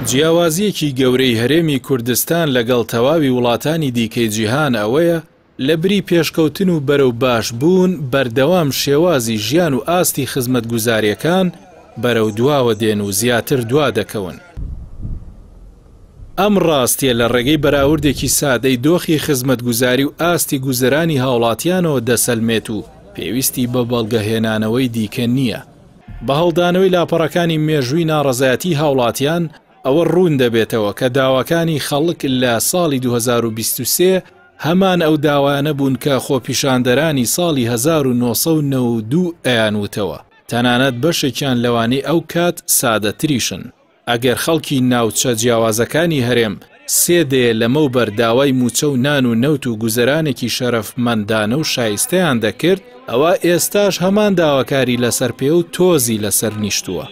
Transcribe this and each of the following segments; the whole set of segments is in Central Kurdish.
جیاوازییەکی گەورەی هەرێمی کوردستان لەگەڵ تەواوی وڵاتانی دیکەی جیهان ئەوەیە، لە بری پێشکەوتن و بەرەو باش بوون بەردەوام شێوازی ژیان و ئاستی خزمەتگوزارییەکان بەرەو دواوە دێن و زیاتر دوا دەکەون. ئەم ڕاستییە لە ڕێگەی بەراوردێکی سادەی دۆخی خزمەتگوزاری و ئاستی گوزەرانی هاوڵاتیانەوە دەسەلمێت و پێویستی بە بەڵگەهێنانەوەی دیکە نییە. بە هەڵدانەوەی لاپەڕەکانی مێژووی ناڕەزایەتیی هاوڵاتیان، ئەوە ڕوون دەبێتەوە کە داواکانی خەڵک لە ساڵی 2023 هەمان ئەو داوایانە بوون کە خۆپیشاندەرانی ساڵی 1992 ئەیانوتەوە، تەنانەت بەشێکیان لەوانەی ئەو کات سادەتریشن. ئەگەر خەڵکی ناوچە جیاوازەکانی هەرێم سێ دەیە لەمەوبەر داوای مووچە و نان و نەوت و گوزەرانێکی شەرەفمەندانە و شایستەیان دەکرد، ئەوا ئێستاش هەمان داواکاری لەسەر پێ و تۆزی لەسەر نیشتووە.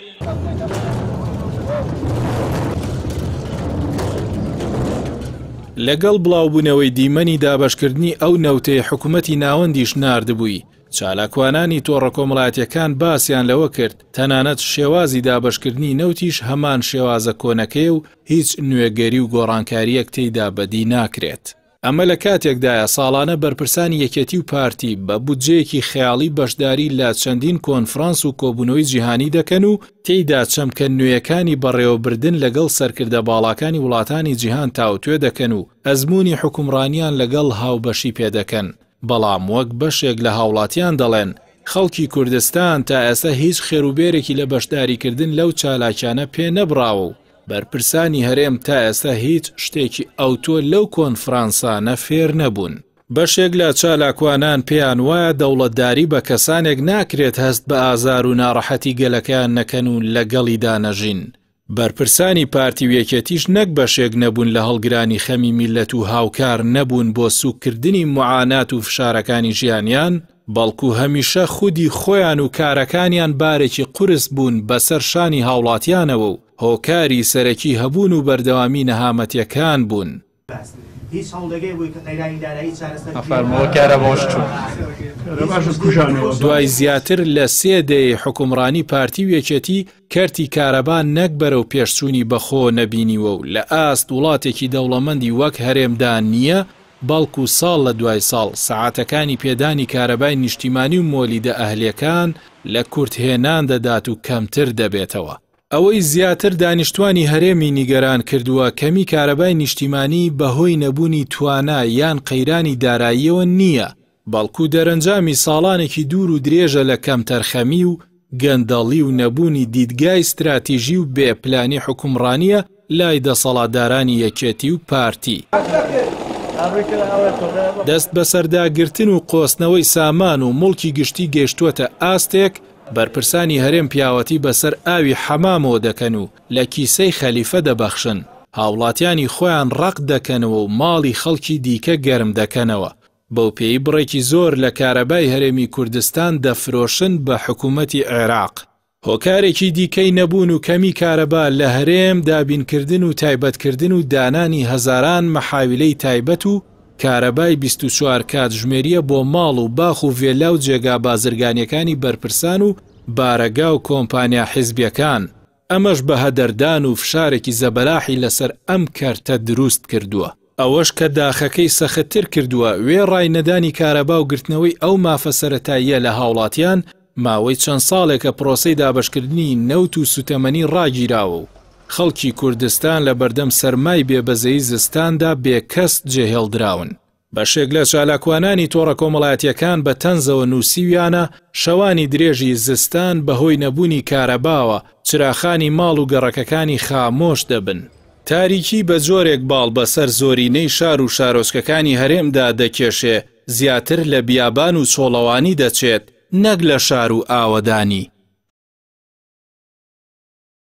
لەگەڵ بڵاوبوونەوەی دیمەنی دابەشکردنی ئەو نەوتەی حکومەتی ناوەندیش ناردبووی، چالاکوانانی تۆڕە کۆمەڵایەتیەکان باسیان لەوە کرد، تەنانەت شێوازی دابەشکردنی نەوتیش هەمان شێوازە کۆنەکەیە و هیچ نوێگەری و گۆڕانکارییەک تێیدا بەدی ناکرێت. ئەمە لە کاتێکدایە ساڵانە بەرپرسانی یەکێتی و پارتی بە بودجەیەکی خەیاڵی بەشداری لە چەندین کۆنفرانس و کۆبوونەوەی جیهانی دەکەن و تێیدا چەمکە نوێیەکانی بەڕێوەبردن لەگەڵ سەرکردە باڵاکانی وڵاتانی جیهان تاوتوێ دەکەن و ئەزموونی حوکمڕانیان لەگەڵ هاوبەشی پێدەکەن. بەڵام وەک بەشێک لە هاوڵاتیان دەڵێن، خەڵکی کوردستان تا ئێستا هیچ خێروبێرێکی لە بەشداریکردن لەو چالاکیانە پێ نەبڕاوە و بەرپرسانی هەرێم تا ئێستا هیچ شتێکی ئەوتۆ لەو کۆنفرانسانە فێر نەبوون. بەشێک لە چالاکوانان پێیان وایە دەوڵەتداری بە کەسانێک ناکرێت هەست بە ئازار و ناڕەحەتی گەلەکەیان نەکەن و لەگەڵیدا نەژین، بەرپرسانی پارتی و یەکێتیش نەک بەشێک نەبوون لە هەڵگرانی خەمی میللەت و هاوکار نەبوون بۆ سووککردنی موعانات و فشارەکانی ژیانیان، بەڵکو هەمیشە خودی خۆیان و کارەکانیان بارێکی قورس بوون بەسەر شانی هاوڵاتیانەوە و هۆکاری سەرەکی هەبوون و بەردەوامی نەهامەتیەکان بوون. دوای زیاتر لە سێ دەیەی حوکمڕانی پارتی و یەکێتی، کەرتی کارەبا نەک بەرەو پێشچوونی بەخۆوە نەبینیوە و لە ئاست وڵاتێکی دەوڵەمەندی وەک هەرێمدا نییە، بەڵکو ساڵ لە دوای ساڵ سەعاتەکانی پێدانی کارەبای نیشتیمانی و مۆلیدە ئەهلیەکان لە کورتهێنان دەدات و کەمتر دەبێتەوە. ئەوەی زیاتر دانیشتوانی هەرێمی نیگەران کردووە کەمی کارەبای نیشتیمانی بەهۆی نەبوونی توانا یان قەیرانی داراییەوە نییە، بەڵکو دەرەنجامی ساڵانێکی دوور و درێژە لە کەمتەرخەمی و گەندەڵی و نەبوونی دیدگای ستراتیژی و بێ پلانی حوکمڕانییە لای دەسەڵاتدارانی یەکێتی و پارتی. دەستبەسەرداگرتن و قۆستنەوەی سامان و موڵکی گشتی گەیشتووەتە ئاستێک بەرپرسانی هەرێم پیاوەتی بەسەر ئاوی حەمامەوە دەکەن و لە کیسەی خەلیفە دەبەخشن، هاوڵاتیانی خۆیان ڕەق دەکەنەوە و ماڵی خەڵکی دیکە گەرم دەکەنەوە، بەوپێی بڕێکی زۆر لە کارەبای هەرێمی کوردستان دەفرۆشن بە حکومەتی عێراق. هۆکارێکی دیکەی نەبوون و کەمی کارەبا لە هەرێم دابینکردن و تایبەتکردن و دانانی هەزاران مەحاویلەی تایبەت و کارەبای 24 کاتژمێرییە بۆ ماڵ و باخ و ڤێلا و جێگا بازرگانییەکانی بەرپرسان و بارەگا و کۆمپانیا حیزبییەکان، ئەمەش بە هەدەردان و فشارێکی زەبەلاحی لەسەر ئەم کەرتە دروست کردووە. ئەوەش کە داخەکەی سەختتر کردووە، وێڕای نەدانی کارەبا و گرتنەوەی ئەو مافە سەرەتاییە لە هاوڵاتیان، ماوەی چەند ساڵێکە پرۆسەی دابەشکردنی نەوت و سوتەمەنی ڕاگیراوە و خەڵکی کوردستان لە بەردەم سەرمای بێ بەزەیی زستاندا بێ کەس جێهێڵدراون. بەشێک لە چالاکوانانی تۆڕە کۆمەڵایەتییەکان بە تەنزەوە نووسیویانە، شەوانی درێژی زستان بەهۆی نەبوونی کارەباوە، چراخانی ماڵ و گەڕەکەکانی خامۆش دەبن. تاریکی بە جۆرێک باڵ بەسەر زۆرینەی شار و شارۆچکەکانی هەرێمدا دەکێشێ، زیاتر لە بیابان و چۆڵەوانی دەچێت نەک لە شار و ئاوەدانی.